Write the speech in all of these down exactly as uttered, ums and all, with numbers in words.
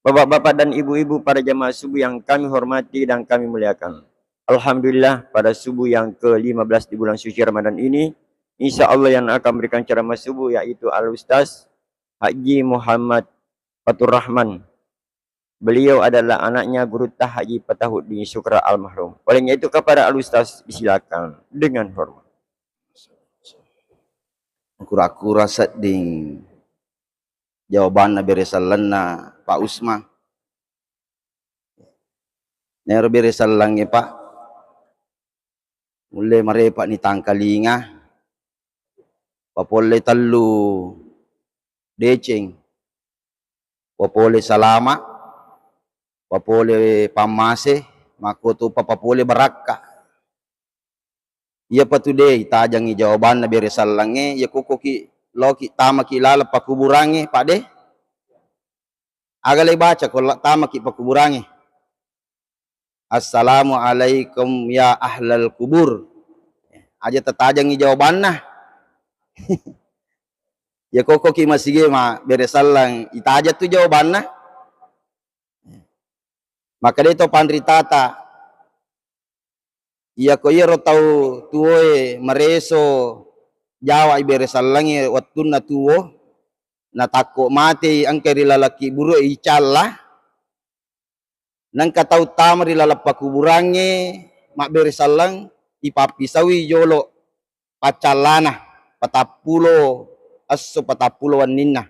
Bapak-bapak dan ibu-ibu, para jamaah subuh yang kami hormati dan kami muliakan. Alhamdulillah, pada subuh yang ke lima belas di bulan suci Ramadan ini, insya Allah yang akan memberikan ceramah subuh yaitu Al Ustaz Haji Muhammad Faturrahman. Beliau adalah anaknya Gurutta Haji Fatahuddin Syukra almarhum. Olehnya itu kepada Al Ustaz disilakan dengan hormat. Kura-kura sedding jawabanna bere sellenna Pak Usma. Nero bere sellengnge, Pak, mulle marepa ni tangkalinga, papolle tellu deceng, papole salama, papole pammase, makkotopa papole barakka. Iyapa tu de itajangngi jawabanna bere sellengnge, iya kokkoki loki tamaki laleng pakuburangnge, Pak de. Aga le baca ko la tamaki pakuburangnge? Assalamualaikum ya ahlal kubur. Aja tatajangngi jawabanna. Ya kokkoki masige ma bere selleng, itaja tu jawabanna. Maka de to panritata, iyako iyaro tau tuwoe mareso jawai bere sellengnge wettunna tuwo, natakko matei engka ri laleng kiburu icalla, nengka tau tama ri laleng pakuburangnge mabbere selleng, ipappisaui jolo paccallana patappulo esso, patappulo wenninna.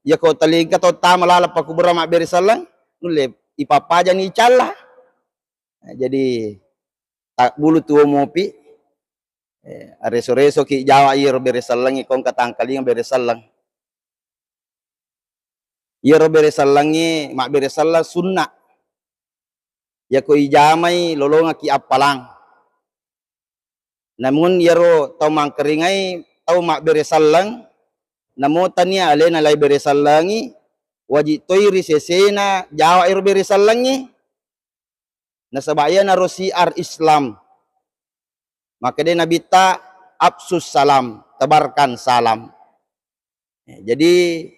Iyako tellingka tau tama laleng pakuburang mabbere selleng, nulle ipappajani icalla. Nah, jadi tabbulu tuwo mopi, eh, areso-resoki jawa iyaro bere sellengnge, kongka tangkalinga bere selleng. Iyaro bere sellengnge, mabbere selleng sunna. Iyako ijamai lolongekki appalang. Namun iyaro tau mangkaringai tau mabbere selleng, namo tania alena lai bere sellengngi, waji toi ri sesena jawa ero bere sellengngi. Nasaba iyanaro syiar Islam. Makkeda Nabitta, "Afsus salam, tebarkan salam." Jadi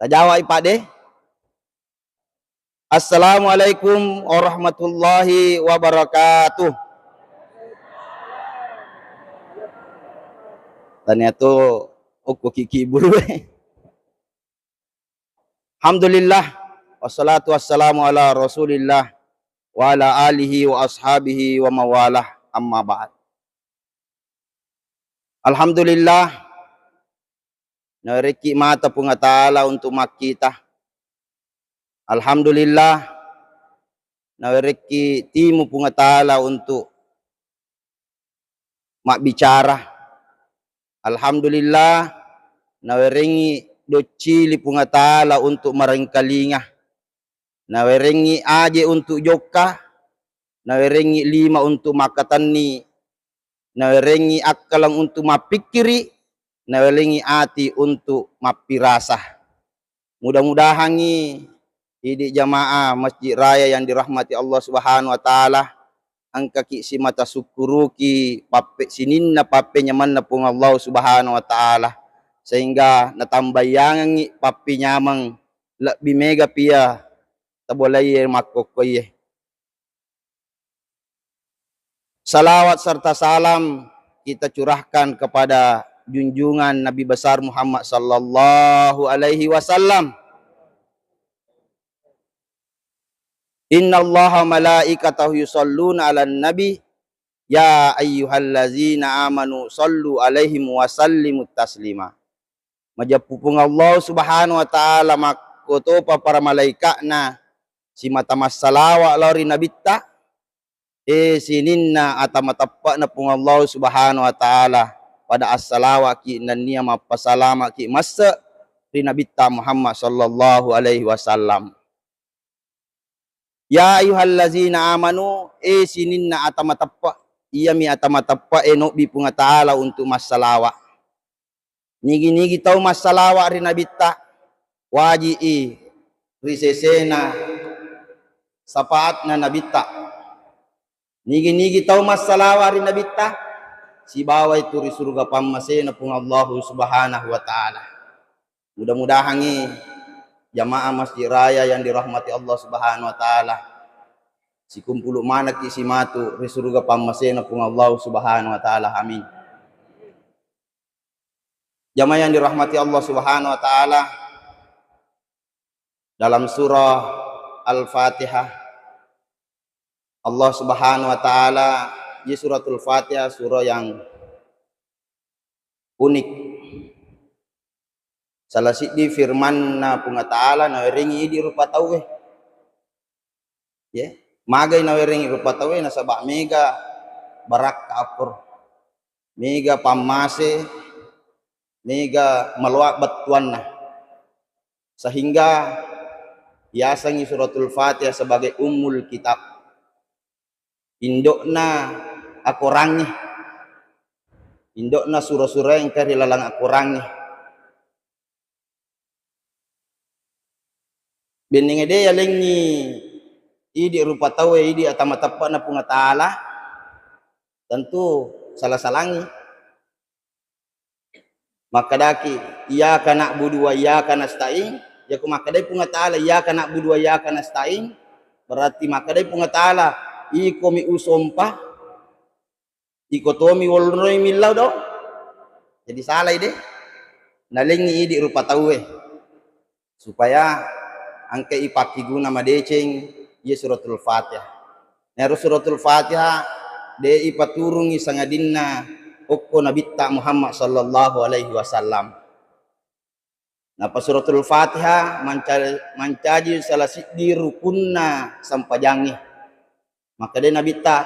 tajawai, Pak de. Assalamualaikum warahmatullahi wabarakatuh. Tania tu okko kiki bulu. Alhamdulillah, wassalatu wassalamu ala Rasulillah wa ala alihi wa ashabihi wa mawalah, amma ba'd. Alhamdulillah, nawerekki mata Puang Ta'ala untuk makkita. Alhamdulillah, nawerekki timu Puang Ta'ala untuk mabbicara. Alhamdulillah, nawerengngi doccili Puang Ta'ala untuk marengkalinga. Nawerengngi aje untuk jokka, nawerengngi lima untuk makkatenni, nawerengngi akkaleng untuk mappikkiri, nawerengngi ati untuk mappirasa. Mudah-mudahangngi idi jamaah Masjid Raya yang dirahmati Allah Subhanahu wa Ta'ala, engkaki simata sukkuruki pappe-, sininna pappenyamenna Puang Allah Subhanahu wa Ta'ala, sehingga natambayangengngi pappenyameng lebbi mega pia tabolaiye makkokkoiye. Salawat serta salam kita curahkan kepada junjungan Nabi besar Muhammad sallallahu alaihi wasallam. Innallaha malaikatahu yusalluna 'alan nabi, ya ayyuhallazina amanu sallu 'alaihi wa sallimu taslima. Majeppu Puang Allah Subhanahu wa Ta'ala makkotopa para malaika'na simata massalawa lao ri Nabitta, eh, sininna ata mateppe'na Puang Allah Subhanahu wa Ta'ala, pada assalawaki nennia mappasalamaki masse ri Nabitta Muhammad sallallahu alaihi wasallam. Ya ayyuhallazina amanu, eh, sininna ata mateppe, iyami ata mateppe e nobbi Puang Ta'ala untuk massalawa. Nigi-nigi tau massalawa ri Nabitta, waji'i ri sesena syafaatna Nabitta. Nigi-nigi tau massalawa ri Nabitta, sibawai tu ri suruga pammasena Puang Allahu Subhanahu wa Ta'ala. Mudah-mudahangngi jamaah Masjid Raya yang dirahmati Allah Subhanahu wa Ta'ala, sikumpulu manekki simatu ri suruga pammasena Puang Allah Subhanahu wa Ta'ala. Amin. Jamaah yang dirahmati Allah Subhanahu wa Ta'ala, dalam surah Al-Fatihah, Allah Subhanahu wa Ta'ala, di Suratul Fatihah, surah yang unik. Salah siddi firmanna Puang Ta'ala, nawerengi idi rupa tauwe. Ye, magai nawerengi rupa tauwe, nasaba mega barakka akkoro, mega pammase, mega maloa bettuanna, sehingga yasengi Suratul Fatihah sebagai Ummul Kitab, indokna akorangnge, indokna sura-sura engka ri laleng akorangnge. Bennenge de yalengngi idi rupa tauwe, idi atama teppe'na Puang Ta'ala, tentu sala-salangngi. Makkedaki, "Iyyaka na'budu wa iyyaka nasta'in." Yako makkedai Puang Ta'ala, "Iyyaka na'budu wa iyyaka nasta'in," berarti makkedai Puang Ta'ala, "Ikomi usompa, iko tomi wonroi millau do." Jadi salai de. Nalengngi idi rupa tauwe supaya engkai pakkiguna madeceng iya Suratul Fatihah. Nero Suratul Fatihah de ipaturungi sangadinna okko Nabitta Muhammad sallallahu alaihi wasallam. Napa Suratul Fatihah manca-, mancaji salah siddi rukunna sempajangnge. Maka de Nabitta,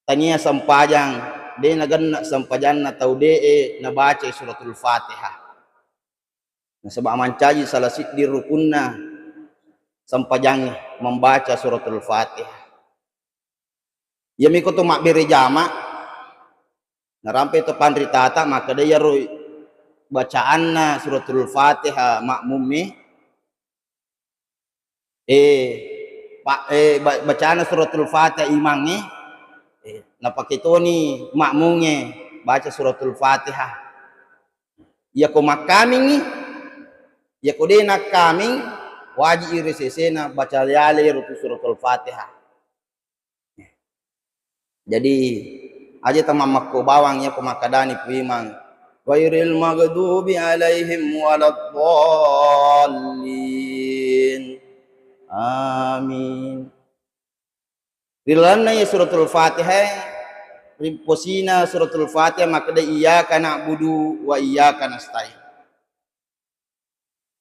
tania sempajang, de nagenna sempajanna tau de e nabacai Suratul Fatihah. Nasaba mancaji salah siddi rukunna sempajangnge membaca Suratul Fatihah. Iyami ko to mabbere jama, narampe to panritata, makkeda iyaro bacaanna Suratul Fatihah makmumme, eh, pa-, eh, ba-, bacana Suratul Fatihah imangnge, eh, napake toni makmungnge baca Suratul Fatihah. Iyako makkamingngi, iyako de nakkaming, waji iri sesena baca yale iyaro tu Suratul Fatihah. Jadi, aja tamammekko bawang iyako makkedani Puimang, "Ghairil maghdubi alaihim waladdallin. Amin." Ri lalenna iya Suratul Fatihah, ri posina Suratul Fatihah makkeda, "Iyyaka na'budu wa iyyaka nasta'in."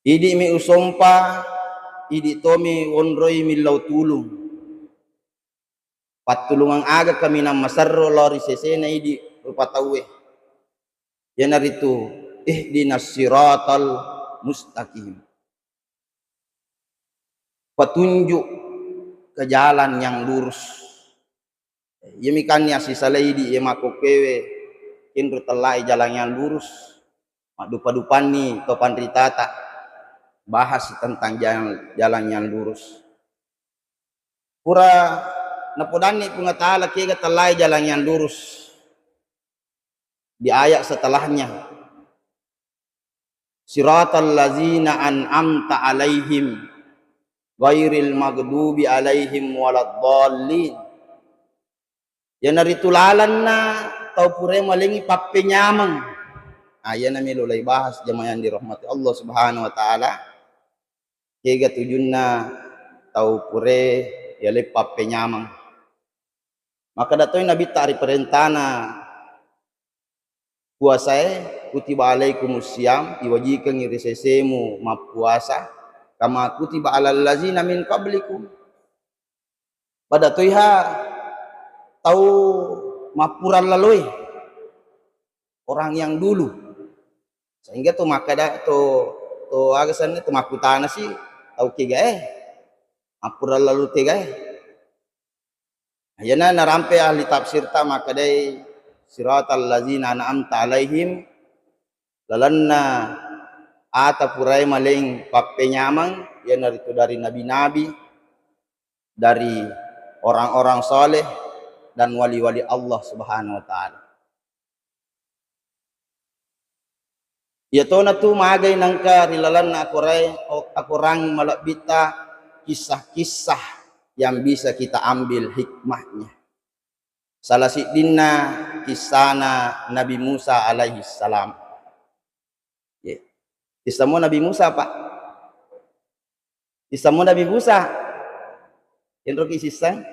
Idi mi usompa, idi tomi wonroi millau tulung. Pattulungang aga kaminang maserro lao ri sesena idi rupa tauwe. Iyanaritu ihdinas siratal mustaqim. Petunjuk ke jalan yang lurus. Iyami kanni assisalai idi iya makkokkoewe, kenro tellae jalan yang lurus. Maddupa-dupanni to panritata bahas tentang jalan, jalan yang lurus. Pura napodanni Puang Ta'ala kega tellae jalan yang lurus. Di ayat setelahnya, "Siratal lazina an'amta alaihim, ghairil maghdubi alaihim waladdallin." Iyanaritu lalenna tau purae malengngi pappenyameng. Ah, iyana melo lai bahas jamaah yang dirahmati Allah Subhanahu wa Ta'ala. Kega tujunna tau purae yaleng pappenyameng. Makkeda toi Nabitta ri parentana puasae, "Kutiba alaikumus siyam," iwajikengngi ri sesemu mappuasa, "kama kutiba alal lazina min qablikum." Pada toiha tau mappurang laloe, orang yang dulu. Sehingga to makkeda to, to aga senna to makkutana si tau kegae, mappurang lalo tegae. Iyana narampe ahli tafsirta makkedai, "Siratal lazina an'amta alaihim," lalenna ata purae maleng pappenyameng, iyanaritu dari nabi-nabi, dari orang-orang soleh dan wali-wali Allah Subhanahu wa Ta'ala. Iyatona tu magai nengka ri lalenna akorae, akorang malebbitta kisah-kisah yang bisa kita ambil hikmahnya. Salah siddinna kissana Nabi Musa alaihi salam. Ye. Kisah mo Nabi Musa, Pak? Kisah mo Nabi Musa? Enroki sisseng?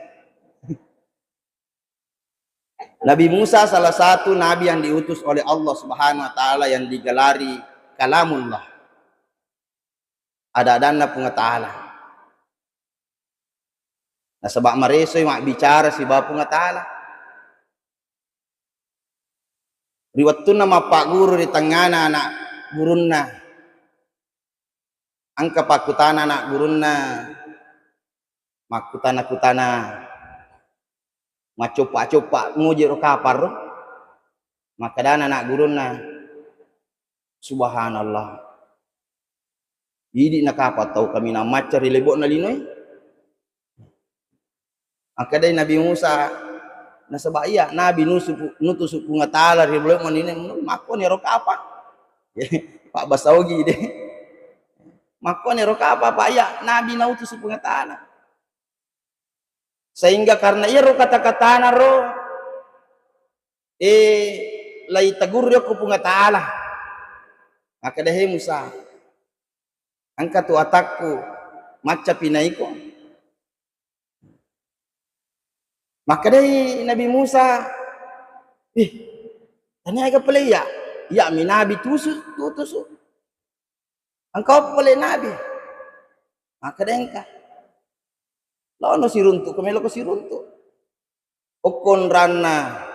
Nabi Musa salah satu nabi yang diutus oleh Allah Subhanahu wa Ta'ala yang digelari Kalamullah. Ada-adanna Puang Ta'ala. Nasaba maresoi mabbicara sibawa Puang Ta'ala. Ri wettunna mappagguru ri tengngana anak gurunna, engka pakkutana anak gurunna, makkutana-kutana, maccoppa-coppa, muji ro kapang ro? Makkedana anak gurunna, "Subhanallah. Idi na kapang tau kaminang macca ri lebo'na linoe?" Makkedai Nabi Musa, "Nasaba iya nabi nusu-, nutusu Puang Ta'ala ri lebo'na linoe, makkoni ro kapang." Pabbasa Ogi de. "Makkoni ro kapang, Pak, iya nabi nautusu Puang Ta'ala." Sehingga karena iyaro kata-katana ro, eh, laitagurri okko Puang Ta'ala. Makkeda, "He Musa, engka tu atakku, maccapi naiko." Makkedai Nabi Musa, "Ih, tania aga pale iya? Iyami nabi tusu, tutusu. Engka apa pale nabi?" Makkeda, "Engka. Laono siruntu, ko meloko siruntu. Okko onranna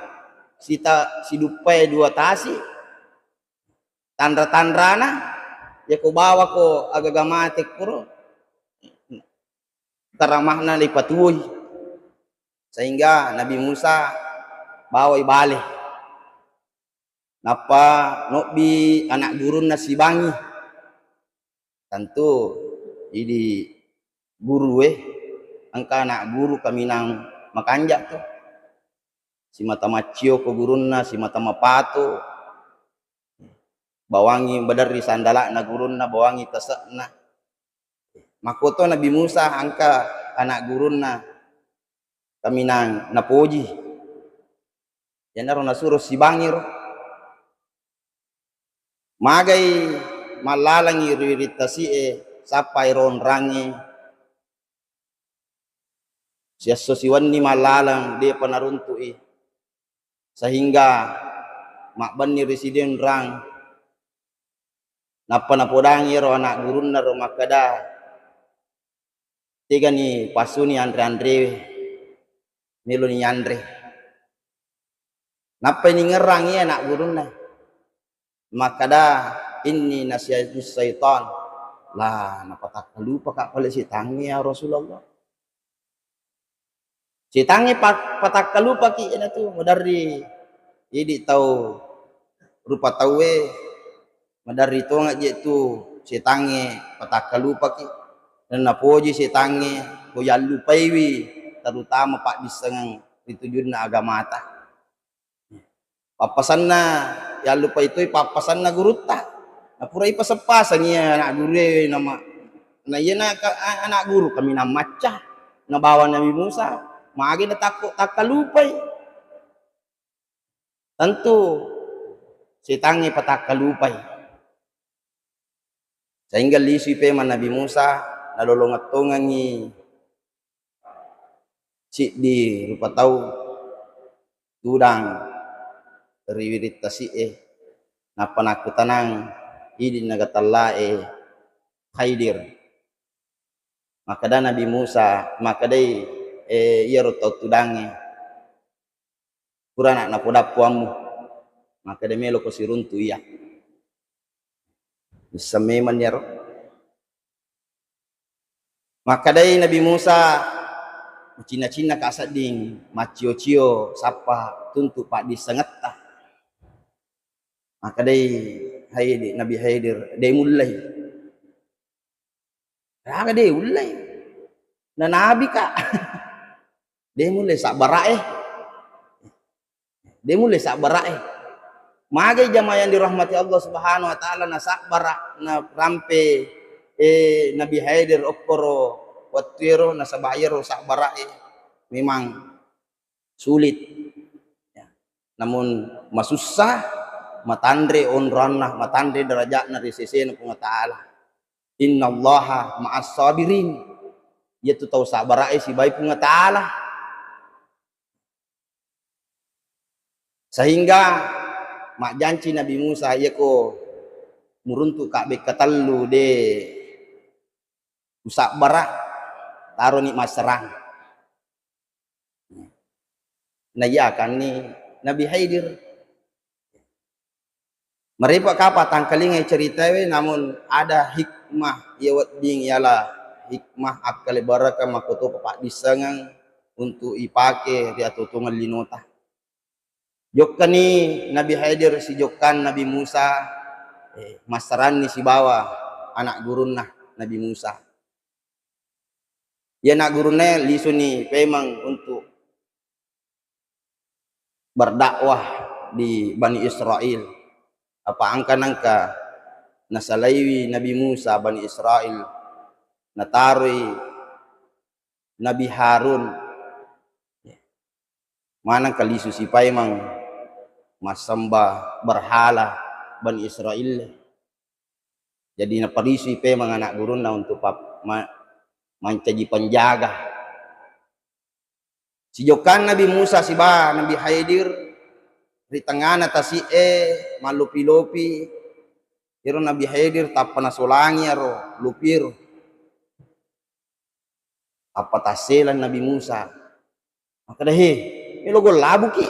sita-, siduppae dua tasi, tanra-tanrana, yako bawako agaga mate kuro, karamahna leipatuwoi." Sehingga Nabi Musa bawai bale. Nappa nobbi anak gurunna sibangi. Tentu idi gurue, engka anak guru kaminang makanja to. Simata maccio ko gurunna, simata mapato. Bawangi maderri sandala'na gurunna, bawangi tase'na. Makkoto Nabi Musa engka anak gurunna kaminang napoji. Iyanaro nasuro sibangiro. Magai mallalengngi ri wiring tasi'e, sappai ro onrangnge. Siesso siwenni mallaleng, de'pa naruntu'i. Sehingga mabbenni ri siddi onrang. Nappa napodangi ero anak gurunna ro makkeda, "Tegani passuni anre-anrewe, meloni yanre." Nappai ningerrangi anak gurunna makkeda, "Inni nasiyanis syaitan." "Lah, napatakkalupaka pale setangnge ya Rasulullah." Setangnge pa-, patakkalupaki, iyanatu maderri idi tau rupa tauwe, maderri tonga je tu setangnge patakkalupaki. Dan napoji setangnge ko yallupaiwi, terutama paddissengeng ri tujunna agamata. Pappasanna, yallupai toi pappasanna gurutta. Napurai paseng-paseng iya anak gurue nama, na iyana ka-, a-, anak guru kaminang macca nabawa Nabi Musa, magi natakko takkalupai. Tentu setangnge patakkalupai. Sehingga lisui pemeng Nabi Musa, nalolongeng tongengngi siddi rupa tau tudang ri wiring tasi'e, nappa nakkutanang, "Idi naga tellae Khaidir?" Makkeda Nabi Musa, makkedai, eh, iyaro tau tudangnge, "Purana napodang puammu, makkeda meloko siruntu iya." Isseng memang iyaro. Makkedai Nabi Musa, "Macinna-cinna ka sedding, maccio-cio sappa tuntu paddissengetta." Makkedai Haidi-, Nabi Khidir, "De mullei." Aga de ullei? Na nabi ka. De mullei sabbara'e. De mullei sabbara'e. Magai jamaah yang dirahmati Allah Subhanahu wa Ta'ala, nasabbara, narampe, eh, Nabi Khidir okkoro wettuero, nasaba iyaro sabbara'e memang sulit. Ya. Namun masussa, matanre onroanna, matanre derajatna ri sesena Puang Ta'ala. Innallaha ma'as sabirin. Iyatu tau sabbara'e sibawa Puang Ta'ala. Sehingga majjanci Nabi Musa, iyako muruntu ka bekka tellu de usabbara, taroni masserang. Naiyakanni Nabi Khidir. Marepa kapa tangkalingai ceritae, namun ada hikmah iya wedding, ialah hikmah akkalebaraka makkotopa paddissengeng untuk ipake ri atuo-tuongeng linota. Jokkani Nabi Khidir sijokkan Nabi Musa, eh, massaranni sibawa anak gurunna Nabi Musa. Iya anak gurunna lisuni pemeng untuk berdakwah di Bani Israel. Apa engka nengka nasalaiwi Nabi Musa Bani Israel, nataroi Nabi Harun. Maneng ka lisu sipaimeng massembah berhala Bani Israel. Jadi naparisui pemeng anak gurunna untuk pap-, ma-, mancaji penjaga. Sijokkan Nabi Musa siba Nabi Khidir ri tengngana tasi'e mallopi-lopi, ero Nabi Khidir tappa nasolangi ero lopiero. Tappa tasselang Nabi Musa. Makkeda, "He, melo gol labuki.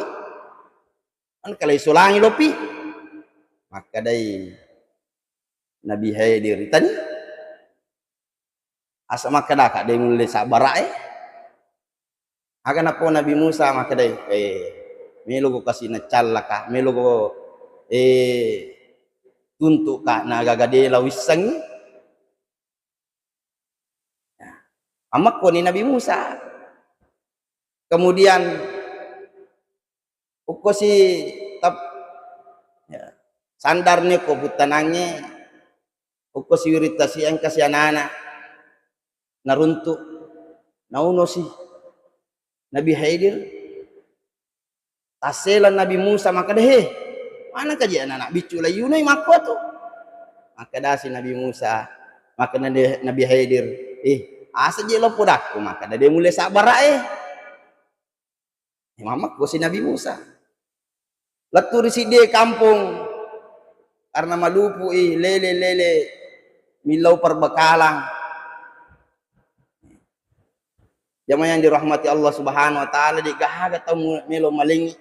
Engka laisolangi lopi." Makkedai Nabi Khidir, "Tani? Asa makkedaka de mulle sabbara'e?" Aga napau Nabi Musa makkedai, "Eh, melo go kasi nacallaka, melo go, eh, tuntuka na gaga de la wissengngi." Nah, ammekkoni Nabi Musa. Kemudian ukkosi tep-, ya, sandarni ko puttanangnge, ukkosi wiring tasi engkasi anana naruntuk, naunosi Nabi Khidir. Tasselang Nabi Musa makkeda, "He, manengka je anak-anak biccu laiyunoi makkuatu?" Makkedasi Nabi Musa, makkeda Nabi Khidir, "Eh, asa je lo podakku makkeda de mulle sabbara'e." Mammekkosi Nabi Musa. Lettu ri siddie kampong karena malupu'i lele-lele millau perbekalan. Jamaah yang dirahmati Allah Subhanahu wa Ta'ala, de gaga tau mu-, melo malengi.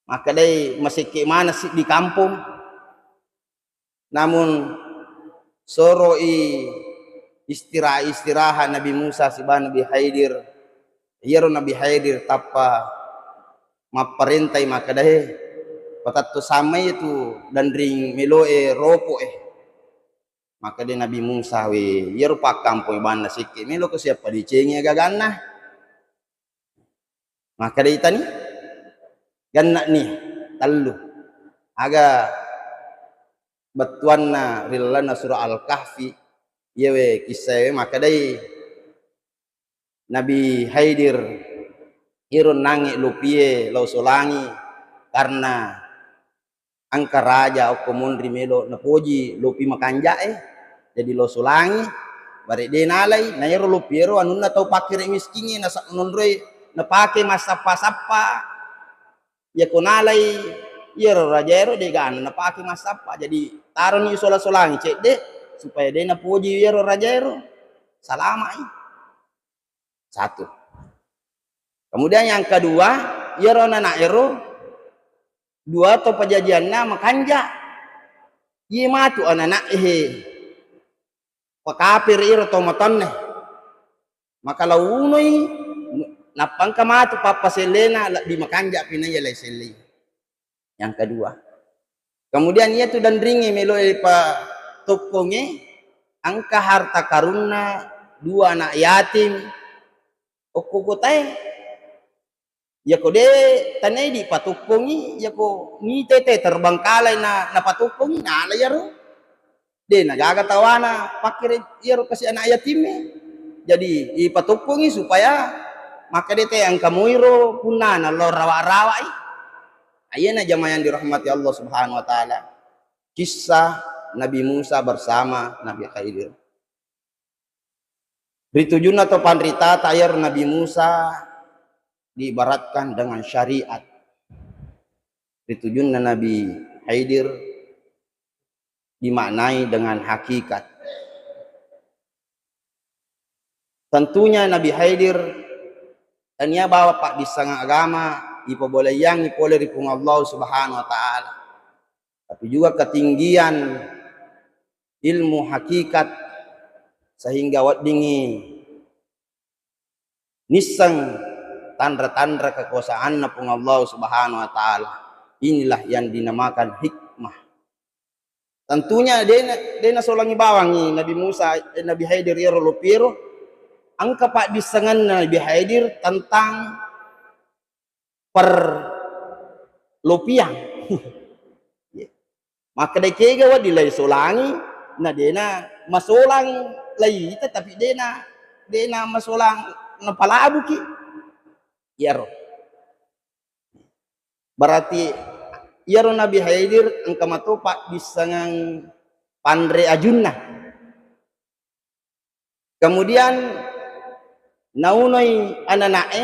Makkedai masekke maneng siddi kampong. Namun soroi istirahat-istirahat Nabi Musa siba Nabi Khidir. Iyaro Nabi Khidir tappa mapparentai makkeda, "He, patatto samai tu danring meloe ropo'e." Makkeda Nabi Musa, "We, iyaro pakkampong banna sekke meloko siappadecengi agaganna." Makkedai tani, "Genna'ni tellu." Aga bettuanna ri lalenna surah Al-Kahfi, iyawe kissae makkedai Nabi Khidir, iro nangnge lopie lao solangi karena engka raja okko monri melo napoji lopi makanja'e, jadi lo solangi, bare de nalai, na ero lopi ero anunna tau pakkere miskingnge, nasa-, nonroi napake massappa-sappa. Iyako nalai iyaro raja ero, de gana napake massappa. Jadi taroni sola-solangi cedde supaya de napoji iyaro raja ero. Salama'i. Satu. Kemudian yang kedua, iyaro anak ero dua to pajajianna makanja. Iye matu anak-anak ehe. Pakapere iro to matonne. Maka launoi, nappa engka matu pappasellena lebbi makanja pinaya lai sellei. Yang kedua. Kemudian iyatu danringnge meloe patokkongnge, engka harta karunna dua anak yatim okko kotae. Iyako de' tanai dipatokkongi, iyako mitete terbengkalai na, napatokkongi, nala iyaro. De' nagaga tawana pakkere iyaro kasi anak yatimme. Jadi ipatokkongi supaya makkeda te engka moiro punnana lao rawa-rawai. Ayena jamaah yang dirahmati Allah Subhanahu wa Ta'ala. Kisah Nabi Musa bersama Nabi Khidir. Ritujunna to panritata iyaro Nabi Musa diibaratkan dengan syariat. Ritujunna Nabi Khidir dimaknai dengan hakikat. Tentunya Nabi Khidir tania bawa paddissengeng agama ipabolaiyangi pole ri Puang Allah Subhanahu wa Ta'ala, tapi juga ketinggian ilmu hakikat sehingga weddingngi nisseng tanra-tanra kekuasaanna Puang Allah Subhanahu wa Ta'ala. Inilah yang dinamakan hikmah. Tentunya dena, dena solangi bawangi Nabi Musa, eh, Nabi Khidir iyaro lopiero, engka paddissengenna Nabi Khidir tentang perlopiang. Makkeda kega wedding lai solangi, na dena masolang lai ita, tapi dena, dena masolang napalabuki. Iyaro. Berarti iyaro Nabi Khidir engka mato paddissengang panre ajunna. Kemudian naunoi anana'e,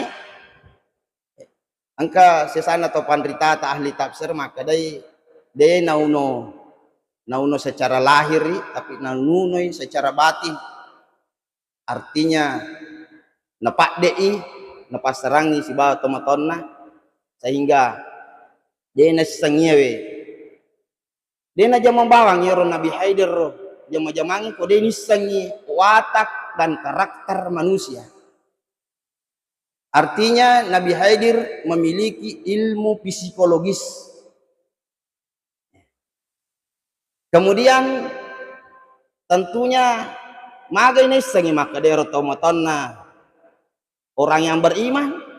engka sesana to panritata ahli tafsir makkedai de nauno, nauno secara lahiri, tapi naunoi secara batin. Artinya napadde'i, napassarangi sibawa tomatoanna, sehingga de naissengngi we. De najama bawang iyaro Nabi Khidir ro, jama-jamangngi ko de nissengngi watak dan karakter manusia. Artinya Nabi Khidir memiliki ilmu psikologis. Kemudian tentunya magai naissengngi makkeda ero tomatoanna orang yang beriman.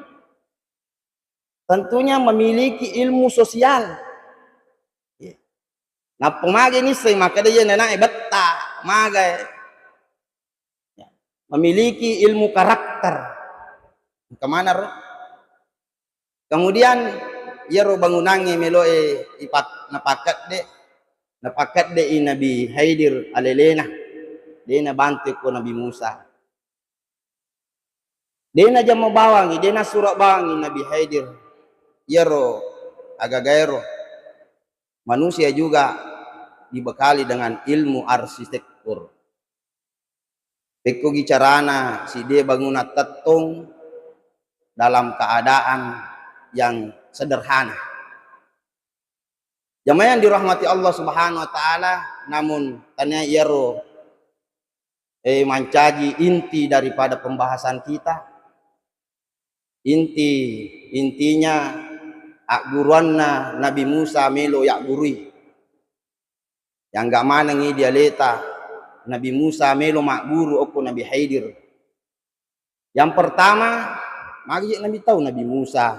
Tentunya memiliki ilmu sosial. Nappa magai nisseng makkeda iya nanae betta, magai. Memiliki ilmu karakter. Engka maneng ro? Kemudian iyaro bangunangnge meloe ipak-, napakkedde, napakkedde i Nabi Khidir alelena. De nabantu ko Nabi Musa. De najama bawangi, de nasuro bawangi Nabi Khidir. Iyaro agaga ero manusia juga dibekali dengan ilmu arsitektur. Pekkogi carana siddi bangunan tettong dalam keadaan yang sederhana. Jamaah yang dirahmati Allah Subhanahu wa Ta'ala, namun tania iyaro, eh, mancaji inti daripada pembahasan kita. Inti, intinya agguruanna Nabi Musa melo yaggurui. Yangga manengngi dialeta Nabi Musa melo magguru okko Nabi Khidir. Yang pertama, magi je Nabi tau Nabi Musa.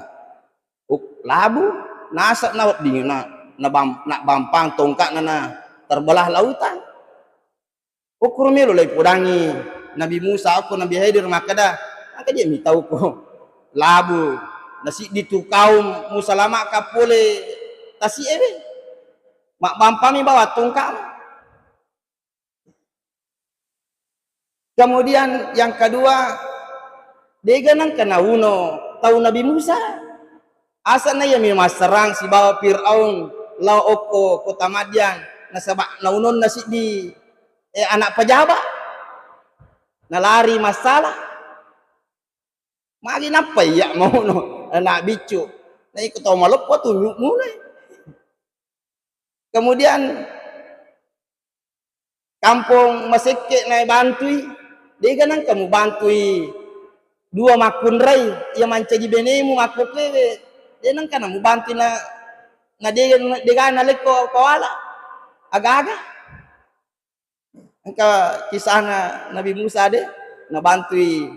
Uk-, labu, nasa na wedding na, na bam-, na bampang tongkakna na terbelah lautan. Okkoro melo lai podangi Nabi Musa okko Nabi Khidir makkeda, engka je mitau ko labu na siddi tu kaum musalamakan pole tasi ewe. Mabbampami bawa tongkakmu. Kemudian yang kedua, dega nengka nauno tau Nabi Musa. Asana iya mi masserang sibawa Firaun lao okko kota Madyan, nasaba naunonna siddi, eh, anak pejabat. Nalari masalah. Magi nappa iya mauno anak biccu. Na iko tau maloppo tu mu-, mulai. Kemudian kampong masekke na bantui, dega nengka mubantui dua makkunrai iya mancaji benemu makkokkoewe, de nengka na mubantui na, na de, dega nalekko pawala aga-aga. Engka kisahna Nabi Musa de, nabantui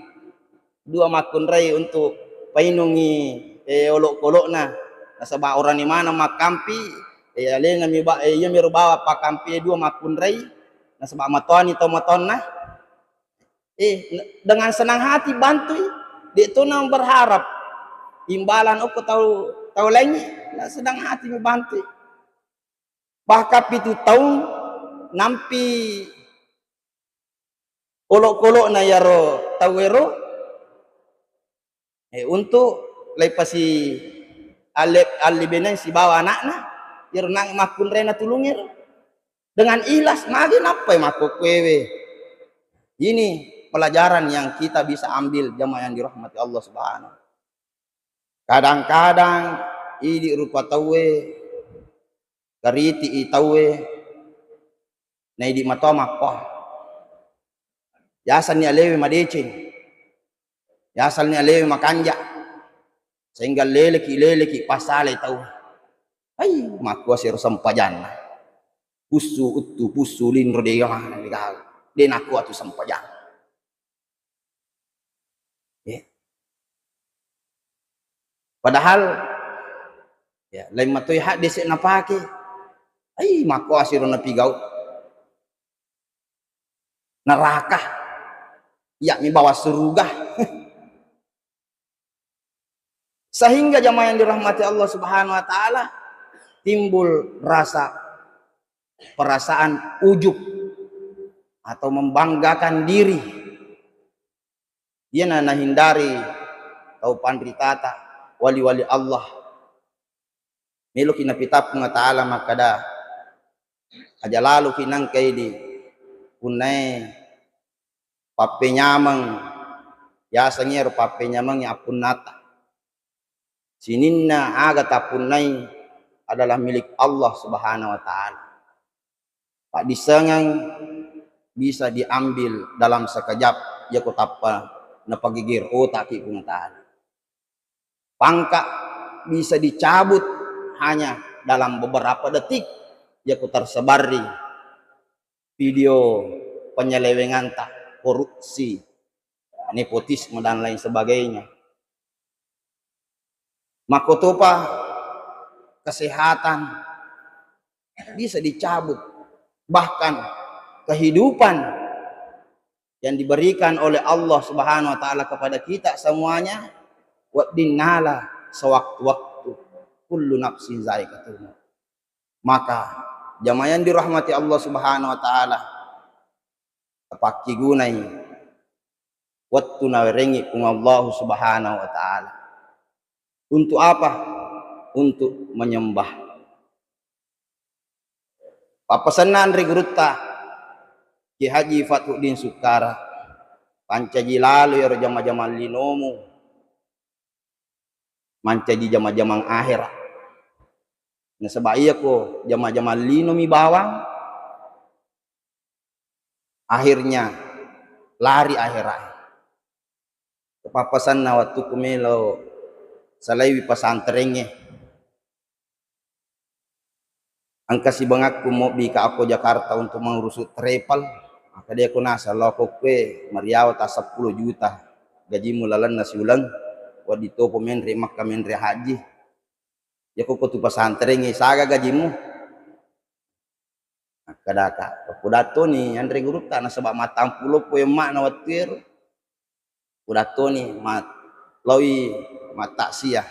dua makkunrai untuk painungi eh, olok-olokna. Nasaba orani maneng makkampi, eh, alena mi ba-, eh, iya miro bawa pakkampi dua makkunrai, nasaba matoani tau matoanna. Eh, dengan senang hati bantui, de' to na berharap imbalan okko tau, tau laingnge, na senang hati mi bantui. Bahkan pitu taung nampi olok-olokna iyaro tauwero, eh, untuk leipasi alle-, allibeneng sibawa anakna, iyaro nang makkunraina tulungngero. Dengan ikhlas, magi nappai makkokkoewe. Ini pelajaran yang kita bisa ambil, jamaah yang dirahmati Allah Subhanahu. Kadang-kadang idi rupa tauwe, kariti i tauwe, na idi matoa makkoa. Biasani alewe madeceng, biasani alewe makanja, sehingga leleki, leleki pasalai tau. Hai, makkoa sero sempajanna. Pussu uttu, pussu linro, de gaga, de gaga. De nakkoa tu sempajang. Ya. Padahal, ya, lain matoi hadde se napake. Ai, makkoa siro napigau. Neraka. Iya mi bawa suruga. Sehingga jamaah yang dirahmati Allah Subhanahu wa Ta'ala, timbul rasa, perasaan ujub atau membanggakan diri. Iyana nahindari tau panritata, wali-wali Allah. Meloki napitappung Ta'ala makkada, aja laloki nangka idi punnae pappenyameng, yaseng iyaro pappenyamengnge appunnata. Sininna aga tappunnai adalah milik Allah Subhanahu wa Ta'ala. Paddissengeng bisa diambil dalam sekejap, yako tappa napageger otaki Puang Ta'ala. Pangkat bisa dicabut hanya dalam beberapa detik, yako tersebarri video penyelewenganta, korupsi, nepotisme, dan lain sebagainya. Makkotopa kesehatan bisa dicabut, bahkan kehidupan yang diberikan oleh Allah Subhanahu wa Ta'ala kepada kita semuanya, wedding nala sewaktu-waktu, kullu nafsin zaikatul maut. Maka jamaah yang dirahmati Allah Subhanahu wa Ta'ala, tapakkigunai wettu nawerengngi Puang Allah Subhanahu wa Ta'ala. Untuk apa? Untuk menyembah. Pappasenna anre gurutta, Kiai Haji Fathuddin Sukkara, pancaji lalo iyaro jama-jamang linomu, mancaji jama-jamang ahera. Nasaba iyako jama-jamang linomi bawang, akhirnya lari ahera. Pappasenna wettukku melo salaiwi pesantrengnge. Engka sibangakku mobbika akko Jakarta untuk mengurusu travel. Maka de ko naseng lao ko kue mariawa ta seppulo juta gajimu lalenna siuleng. Wedding topo menre Makka, menre haji. Yako ko tu pesantrengnge, saga gajimu? Makkedaka, pudattoni anre gurutta, nasaba mattampulo poi emma'na wettuero. Pudattoni ma-, laoi mattaksiah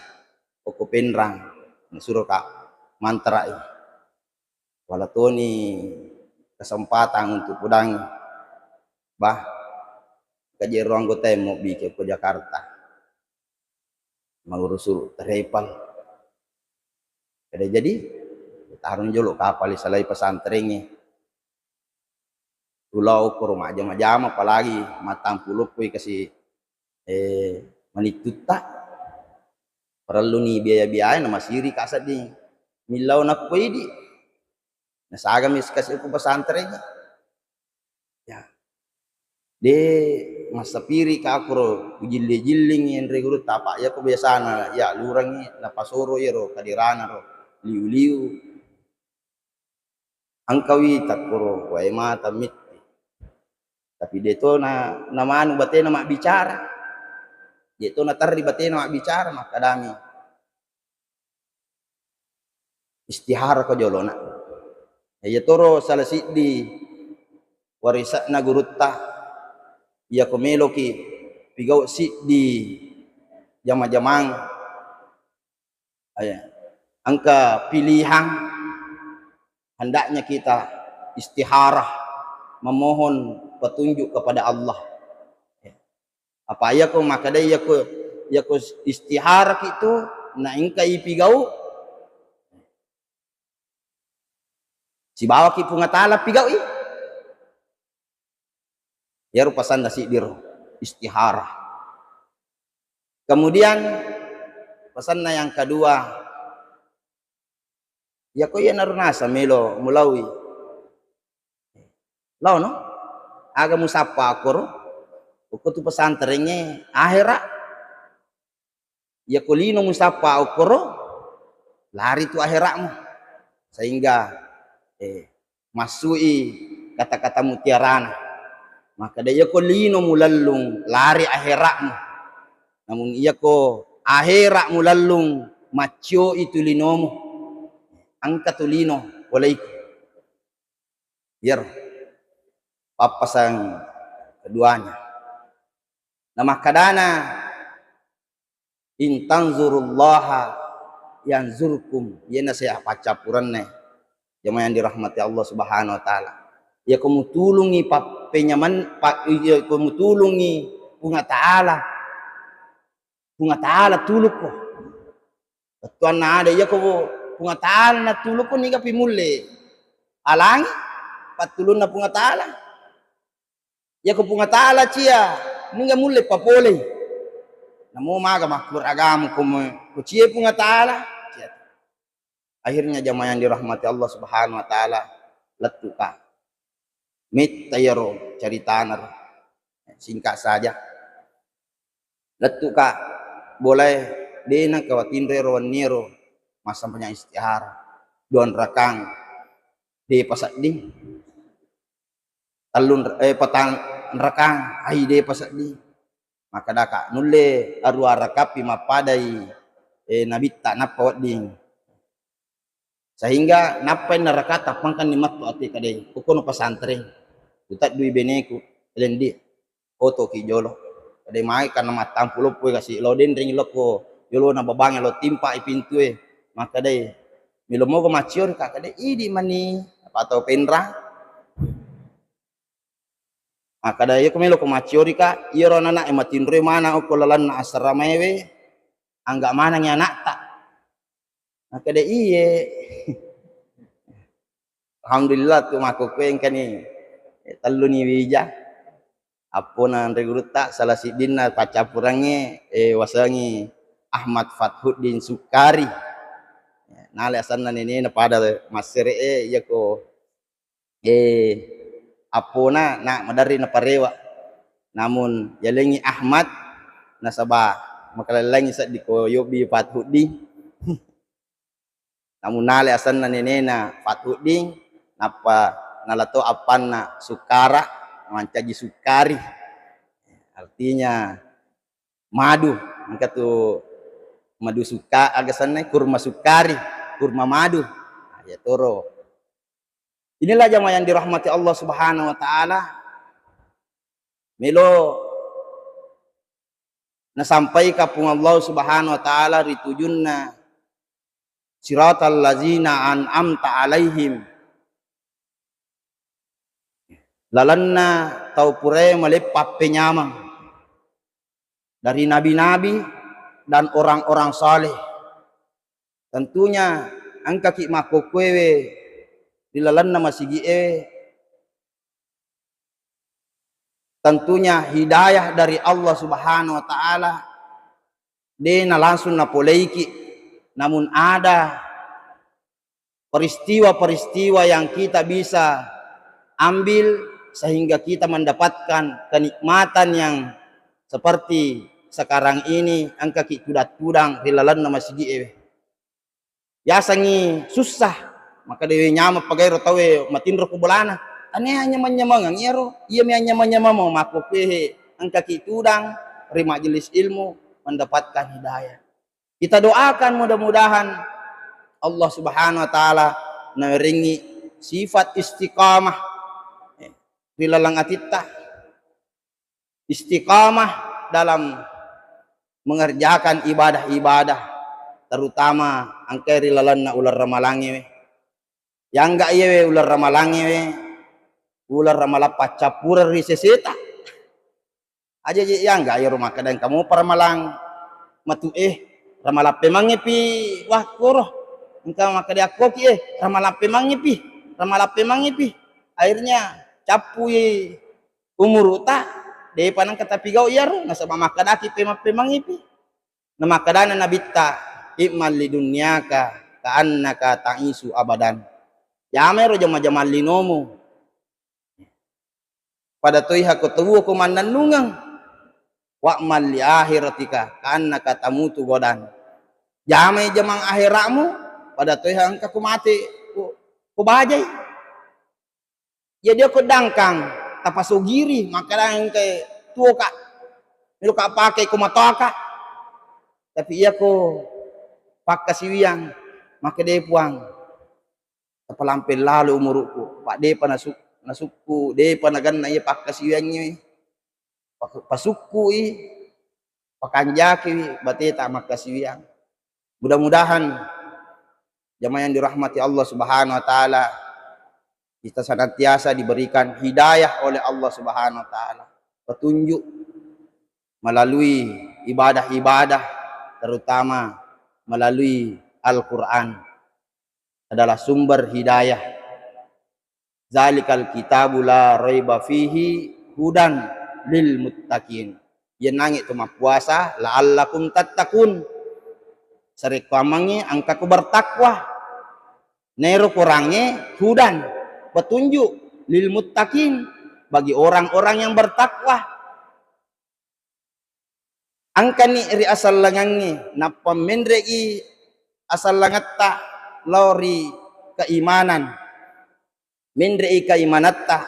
okko Penrang, nasuroka mantarai. Wala toni kesempatan untuk pudangi. Bah, kajero anggota e mobbike ko Jakarta. Mangurusuru travel. Kada jadi, tarung jolo kapal salai pesantrengnge. Ulao koro majama-jama, apalagi mattampulo poi kasi, eh, manittutta. Parelluni biaya-biaya, namasiri ka sedding. Millau nappo idi. Nasagami sikasi ko pesantrengnge. Ya. De massapiri ka koro ujilli-jillingi anre gurutta, apa yako biasana ya lurangi napasoro iyaro kadirana ro liu-liu. Engkawi takkoro wae mata mitti. Tapi de to na, namanu batena mabbicara. De to naterri batena mabbicara, makkadami, Istihara ko jolona. Iya toro salah siddi warisanna gurutta, iyako meloki pigau siddi jama-jamang, eh, engka pilihan, hendaknya kita istikharah, memohon petunjuk kepada Allah. Apa iyako makkeda iyako, iyako istikharah ki tu, na engka ipigau, sibawaki Puang Ta'ala pigau'i. Iyaro pasanna siddi ro, istikharah. Kemudian pasanna yang kedua, iyako iyanaro naseng melo mulaui, laono, aga musappa okkoro, okko tu pesantrengnge ahera. Iyako lino musappa okkoro, lari tu ahera'mu. Sehingga, eh, massui kata-kata mutiarana. Makkeda iyako lino mulellung, lari ahera'mu. Namun iyako ahera mulellung, maccioi tu linomu. Engka tu lino polei. Iyaro pappasang keduanya. Namakkedana, "In tanzurullaha yanzurkum." Iyana saya paccappurenna, jamaah yang dirahmati Allah Subhanahu wa Ta'ala. Iyako mutulungi pappenyaman, pa-, iyako mutulungi Puang Ta'ala, Puang Ta'ala tulukko. Bettuanna ada, iyako Puang Ta'ala natulukko, niga pi mulle alangi pattulunna Puang Ta'ala. Iyako Puang Ta'ala cia, niga mulle papolei. Namo maga makkuragamu ko me-, ko cie Puang Ta'ala? Cia. Akhirnya jamaah yang dirahmati Allah Subhanahu wa Ta'ala, lettuka. Metta iyaro caritana ro. Singkat saja. Lettuka, bolae, de nengka watinro ero wenniero massempajang istihara. Dua rakang, de pasedding. Tellung, eh, patang rakang, ai de pasedding. Makkedaka, nulle arua rakappi mappadai, eh, nabitta nappa wedding. Sehingga nappai narakata pangkanni mattu ati kadai, kokono pasantreng, kuteddui beneku, lendi, otoki jolo. Kadai mai karena mattampu loppoi kasi lao denreng lokko jolona babange lo timpai pintue, makkedai, melo moga macciori ka, kadai, idi mani, apa tau penrang. Makkeda, "Iyako meloko macciori ka, iyaro anana'e matinroi maneng okko lalenna asramaewe, angga manengngi ana'ta." Makkeda, "Iye." Alhamdulillah tu makkokkoe engkani, eh, telluni wija. Appona anre gurutta, salah siddinna paccappurengnge, eh, wasengngi Ahmad Fathuddin Sukkari. Nale asenna nenena pada massere'e, iyako eh, appona na maderri naparewa. Namun yalengngi Ahmad, nasaba makalellengngi seddi ko yobbi Fathuddin. Namun nale asenna nenena Fathuddin, nappa nalato appanna Sukkara, mancaji Sukkari. Artinya madu, engka tu madu sukka-, aga senna, kurma sukkari, kurma madu. Nah, ya toro. Inilah jamaah yang dirahmati Allah Subhanahu wa Ta'ala. Melo nasampaikan Puang Allah Subhanahu wa Ta'ala ri tujunna, "Siratal lazina an'amta alaihim." Lalenna tau purae maleppa appenyameng dari nabi-nabi dan orang-orang saleh. Tentunya engkaki makkokkoewe ri lalenna masigi'e, tentunya hidayah dari Allah Subhanahu wa Ta'ala, de na langsung napoleiki, namun ada peristiwa-peristiwa yang kita bisa ambil sehingga kita mendapatkan kenikmatan yang seperti sekarang ini, engkaki tudang-tudang ri lalenna masigi'e. Yasengngi sussa, maka dewe nyameng pagairo tauwe matinro ku bolana. Tania nyameng-nyamengeng iyaro, iyami anyameng-nyameng makkokkoe engkaki tudang ri majelis ilmu mendapatkan hidayah. Kita doakan mudah-mudahan Allah Subhanahu wa Ta'ala nawerengngi sifat istiqamah, eh, ri laleng atitta. Istiqamah dalam mengerjakan ibadah-ibadah, terutama engkae ri lalenna uleng ramalangnge we. Yangga iye we uleng ramalangnge we, uleng ramalang paccappureng ri seseta. Aja je yangga iyaro makkeda engka mopa ramalang matu, eh, ramalang pemangnge pi, wah, koro. Engka makkeda akkoki, eh, ramalang pemangnge pi, ramalang pemangnge pi. Akhirnya cappui umuru'ta, depa nengka tapigau iyaro, nasaba makkedaki pemang-pemangnge pi. Namakkedana Nabitta, "I'mal li dunyaka ka'annaka ta'isu abadan." Jamai ro jama-jamang linomu. Pada toiha ko tuwo ko mannennungeng. "Wa'mal li akhiratika ka'annaka tamutu godan." Jamai jamang akhiratmu, pada toiha engka ko mate, ko, ko bajai. Jadi ko dangkang, tapasogiri, makkeda engka tuwoka, meloka pake ko matoaka. Tapi iya ko pakkasiwiang, makkeda, "Puang, tapalampe lalo umuruku, pa depa nasu-, nasukku, depa naganna iya pakkasiwiangnge." Pak-, pasukkui, pakanjakiwi bateta makkasiwiang. Mudah-mudahan jamaah yang dirahmati Allah Subhanahu wa Ta'ala, kita senantiasa diberikan hidayah oleh Allah Subhanahu wa Ta'ala, petunjuk melalui ibadah-ibadah, terutama melalui Al-Quran adalah sumber hidayah. "Zalikal kitabu la raiba fihi hudan lil muttaqin." Yennangnge tu mappuasa, "La'allakum tattaqun." Sarekkoammengngi engka ku bertakwa. Naero Korangnge hudan, petunjuk, lil muttaqin, bagi orang-orang yang bertakwa. Engkani ri asallangengnge, nappa menre'i asallangetta lao ri keimanan. Menre'i keimanetta,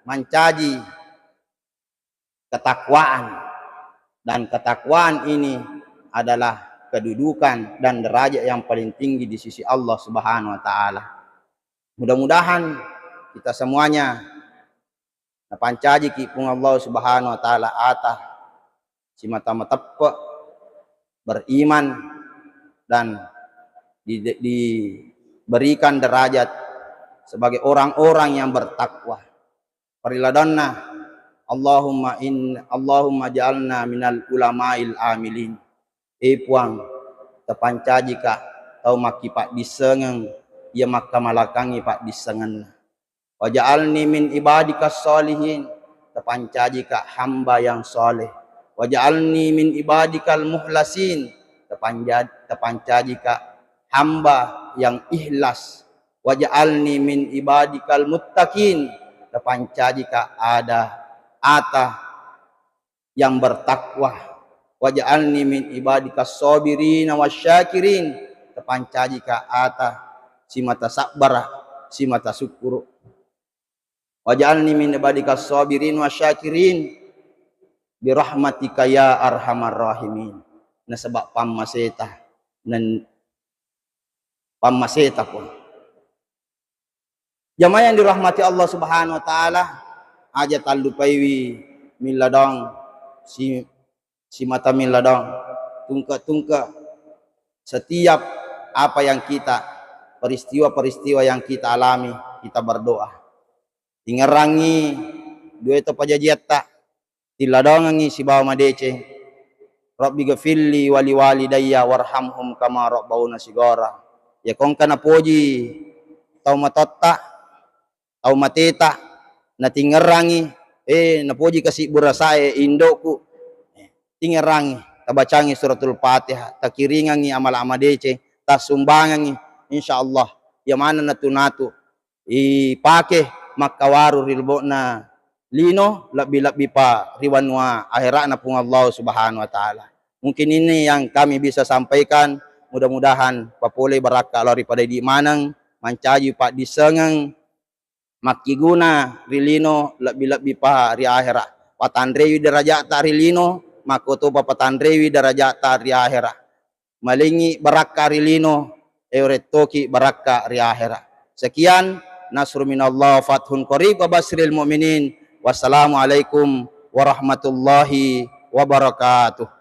mancaji ketakwaan. Dan ketakwaan ini adalah kedudukan dan derajat yang paling tinggi di sisi Allah Subhanahu wa Ta'ala. Mudah-mudahan kita semuanya napancajiki Puang Allah Subhanahu wa Ta'ala ata simata mateppe, beriman, dan di-, diberikan derajat sebagai orang-orang yang bertakwa. Pariladonna, Allahumma in-, Allahumma ja'alna minal ulama'il amilin. Eh Puang, tapancajika tau makkipaddissengeng iya makkamalakangngi paddissengenna. Waj'alni min ibadikas sholihin, tapancajika hamba yang sholeh. Waj'alni min ibadikal muhlasin, tapanja-, tapancajika hamba yang ikhlas. Waj'alni min ibadikal muttaqin, tapancajika ada ata yang bertakwa. Waj'alni min ibadikas sabirina wasyakirin, tapancajika ata simata sabbara, simata sukkuru. Waj'alni min ibadikas sabirin wasyakirin birahmatika ya arhamar rahimin. Nasaba pammaseta, nan pammaseta, Puang. Jamaah yang dirahmati Allah Subhanahu wa Ta'ala, aja tallupaiwi milladong, si-, simata milladong, tungke-tungke setiap apa yang kita, peristiwa-peristiwa yang kita alami, kita berdoa. Tingerangi dua itu pajajiatta, tilladongengngi sibawa madeceng. Rabbi ghafirli wali walidayya warhamhum kama rabbawna sigara. Iya ko engka napoji tau matotta, tau mateta, natingerangi, eh, napoji kasi burasae indoku. Eh, tingerangi, tabacangi suratul Fatihah, takiringangi amala madeceng, tassumbangangi, insyaallah iya maneng natu-natu ipake makkawaru ri lebo'na lino, lebbi-lebbi pa ri wanua ahera'na Puang Allah Subhanahu wa Ta'ala. Mungkin ini yang kami bisa sampaikan, mudah-mudahan papole barakka lao ri pada idi maneng, mancaji paddissengeng, makkiguna ri lino, lebbi-lebbi pa ri ahera. Patanrewi derajata ri lino, makkotopa patanrewi derajata ri ahera. Malengngi barakka ri lino, e, urettoki barakka ri ahera. Sekian, nasru minallah, fathun qarib, wa basyiril mu'minin. Wassalamualaikum warahmatullahi wabarakatuh.